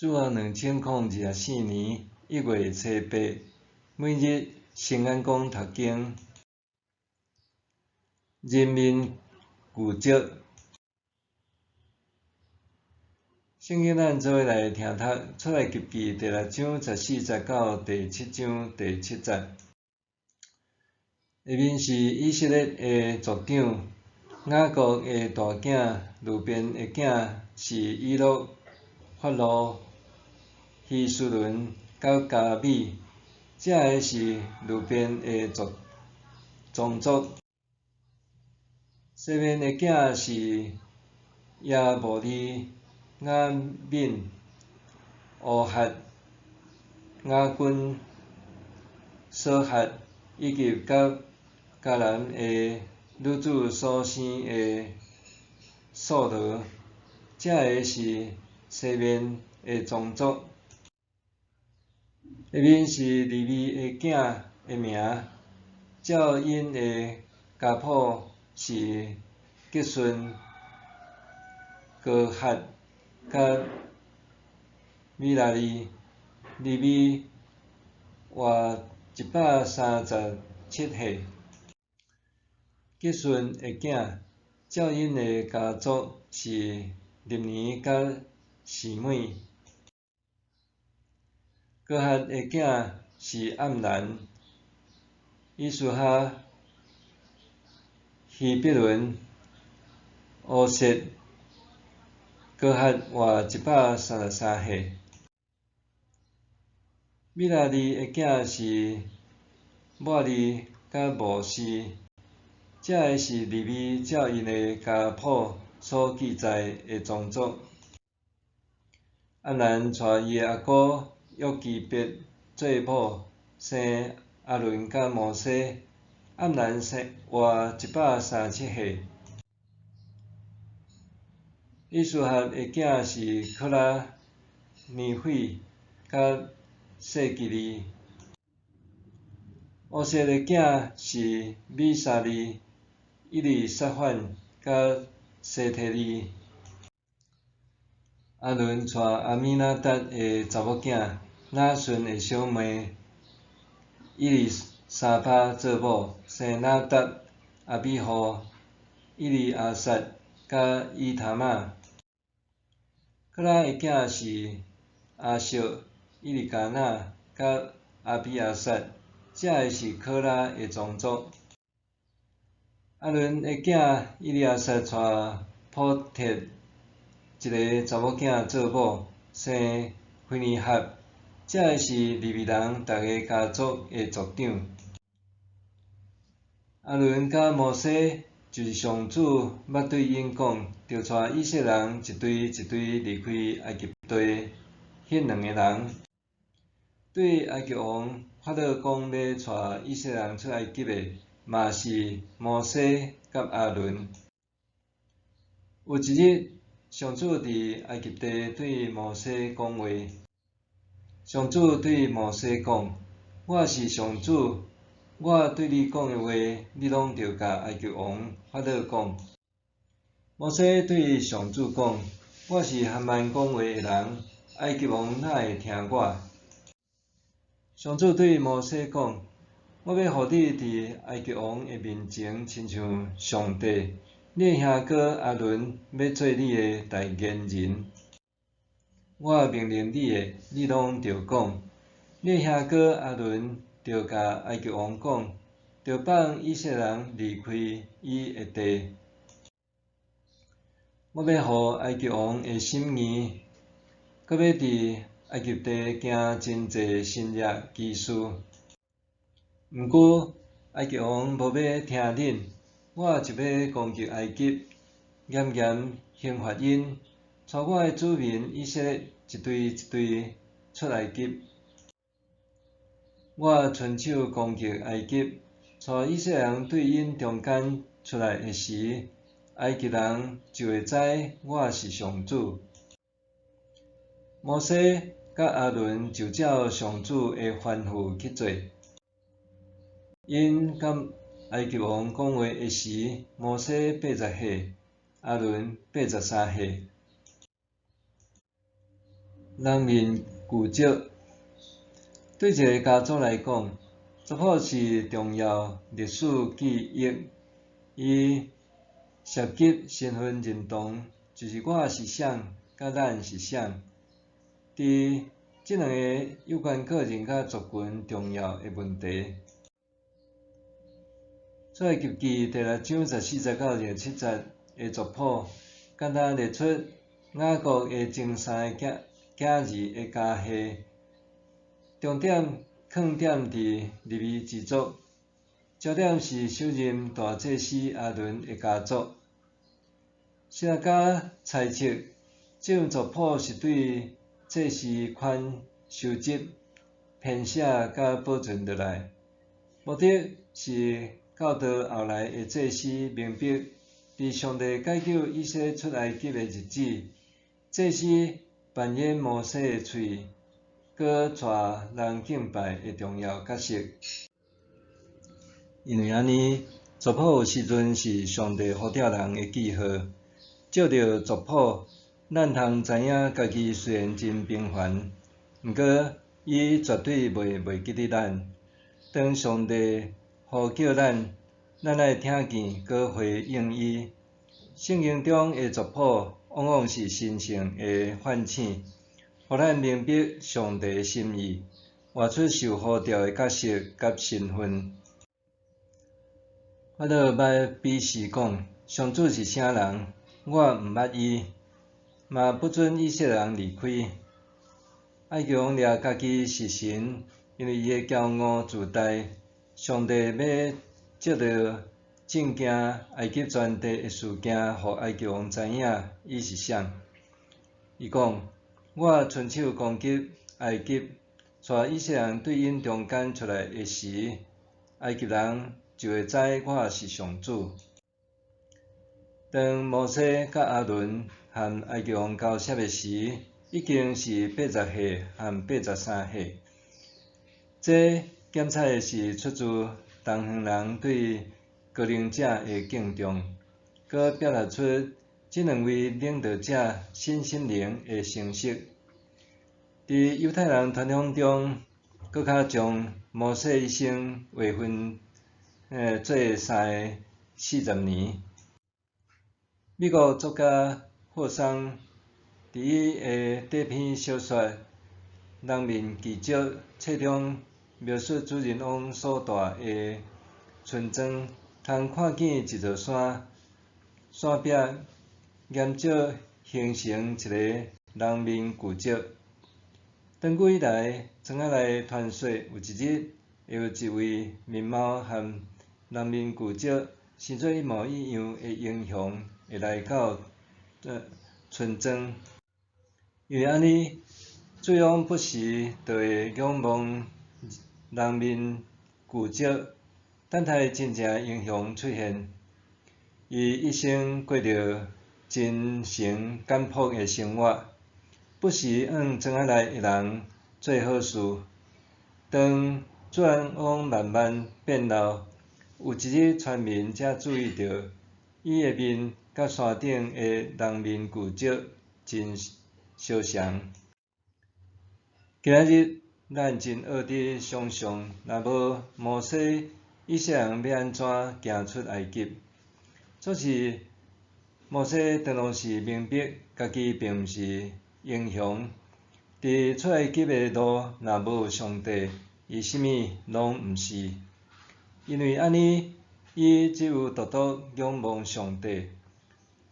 主後2024年1月初八，每日聖眼光讀經，人民具足。聖經咱做伙來聽讀出埃及記第六章十四節到第七章第七節。下面是以色列的族長，雅各的大囝流便的囝是以諾、法路、希斯崙佮迦米，這个是流便的族宗族。西緬的囝是耶募利、雅憫、烏哈、雅斤、瑣哈，以及佮迦南的女子所生的掃羅，這个是西緬的宗族。下面是利未的囝的名，照𪜶的家譜是革順、哥哈佮米拉利。利未活137歲。革順的囝，照𪜶的家族是立尼佮示每。哥哈的囝是暗蘭、以斯哈、希伯崙、烏設。哥哈活133歲。米拉利的囝是抹利佮摩西，這个是利未照𪜶的家譜所記載的宗族。暗蘭娶伊的阿姑約基別做某，生亞倫佮摩西。暗蘭生活137歲。以斯哈的囝是柯拉、尼費佮細基利。烏設的囝是米沙利、以利撒反佮西提利。亞倫娶亞米拿達的查某囝拿順的小妹以利沙巴做某，生拿答、亞比戶、以利亞撒佮以他瑪。柯拉的囝是亞述、以利加拿佮亞比亞撒，這个是柯拉的宗族。亞倫的囝以利亞撒娶普鐵一个查某囝做某，生非尼哈，這个是利未人逐个家族的族長。亞倫佮摩西就是上主捌對𪜶講，著帶以色列人一隊一隊離開埃及地，彼兩个人。對埃及王法老講欲帶以色列人出埃及的，嘛是摩西佮亞倫。有一日，上主佇埃及地對摩西講話。上主對摩西講：我是上主，我對你講的話，你攏著共埃及王法老講。摩西對上主講：我是含慢講話的人，埃及王哪會聽我？上主對摩西講：我欲予你佇埃及王的面前親像上帝。你的兄哥亞倫欲做你的代言人。我命令你的，你攏著講。你的兄哥亞倫著共埃及王講，著放以色列人離開伊的地。我欲予埃及王的心硬，閣欲佇埃及地行真濟神蹟奇事。毋過埃及王無欲聽恁，我就欲攻擊埃及，嚴嚴刑罰𪜶，帶我的子民以色列一隊一隊出埃及。我伸手攻擊埃及，帶以色列人對𪜶中間出來的時，埃及人就會知我是上主。摩西佮亞倫就照上主的吩咐去做。𪜶佮埃及王講話的時，摩西80歲，亞倫83歲。人面具足。對一个家族來講，族譜是重要歷史記憶。伊涉及身份認同，就是我是啥，佮咱是啥。佇這兩个有關個人佮族群重要的問題。出埃及記第六章14節到27節的族譜，簡單列出雅各的前三个囝兒的家系，重點囥點佇利未支族，焦點是首任大祭司亞倫的家族。神學家猜測，這份族譜是對祭司款收集、編寫佮保存落來，目的是教導後來的祭司明白，佇上帝解救以色列出埃及的日子，祭司扮演摩西的喙，閣帶人敬拜的重要角色。因為按呢，族譜有時陣是上帝呼召人的記號。藉著族譜，咱通知影家己雖然真平凡，毋過伊絕對袂袂記得咱。當上帝呼叫咱，咱愛聽見閣回應伊。聖經中的族譜往往是神聖的喚醒，予咱明白上帝的心意，活出受呼召的角色佮身份。法老捌比試講：上主是啥人？我毋捌伊，嘛不准以色列人離開。埃及王掠家己是神，因為伊的驕傲自大。上帝欲藉著震驚埃及全地的事件，予埃及王知影伊是啥。伊講：我伸手攻擊埃及，帶以色列人對𪜶中間出來的時，埃及人就會知我是上主。當摩西佮亞倫和埃及王交涉的時，已經是80歲和83歲。這檢測的是出自東方人對高齡者的敬重，閣表達出這兩位領導者身心靈的成熟。佇猶太人傳統中，閣較將摩西一生劃分做三个40年。美國作家霍桑佇伊的短篇小說《人面巨石》冊中描述主人翁所蹛的村莊，通看見一座山，山壁岩石形成一个人面巨石。長久以來，庄仔內傳說有一日會有一位面貌和人面巨石生做一模一樣的英雄會來到村莊。因為按呢，主人翁不時就會仰望人面巨石，等待真正英雄出現。伊一生過著真誠簡樸的生活，不時向庄仔內的人做好事。當主人翁慢慢變老，有一日村民才注意著，伊的面佮山頂的人面巨石真相像。今仔日咱真學佇想像，若無摩西，以色列人欲按怎行出埃及？總是摩西當當時明白，家己並毋是英雄。佇出埃及的路，若無上帝，伊啥物攏毋是。因為按呢，伊只有獨獨仰望上帝，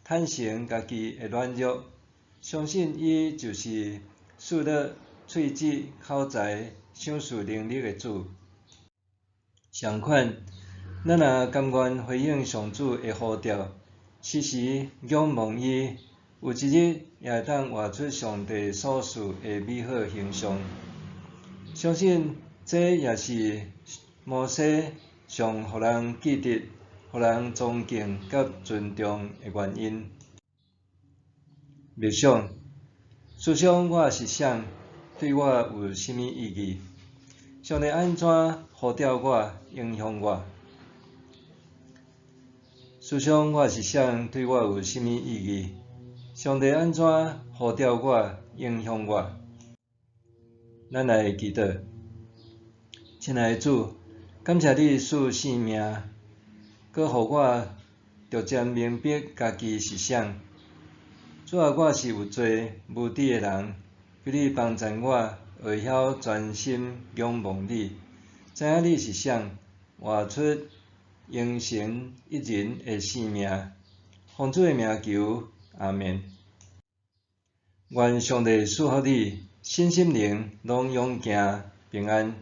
坦誠家己的軟弱，相信伊就是賜予喙舌、口才、賞賜能力的主。相款，咱若甘願回應上主的呼召，時時仰望伊，有一日也會當活出上帝所賜的美好形象。相信這也是摩西上予人記得、予人尊敬佮尊重的原因。默想，思想我是啥，對我有啥物意義？上帝按怎呼召我、影響我？思想我是啥，對我有啥物意義？上帝按怎呼召我、影響我？咱來祈禱。親愛的主，感謝你賜性命，閣予我逐漸明白家己是啥。主啊，我是有罪無知的人，求你幫贊我，會曉專心仰望你，知影你是啥，活出榮神益人的生命。奉主的名求，阿們。願上帝賜福你，身心靈攏勇健平安。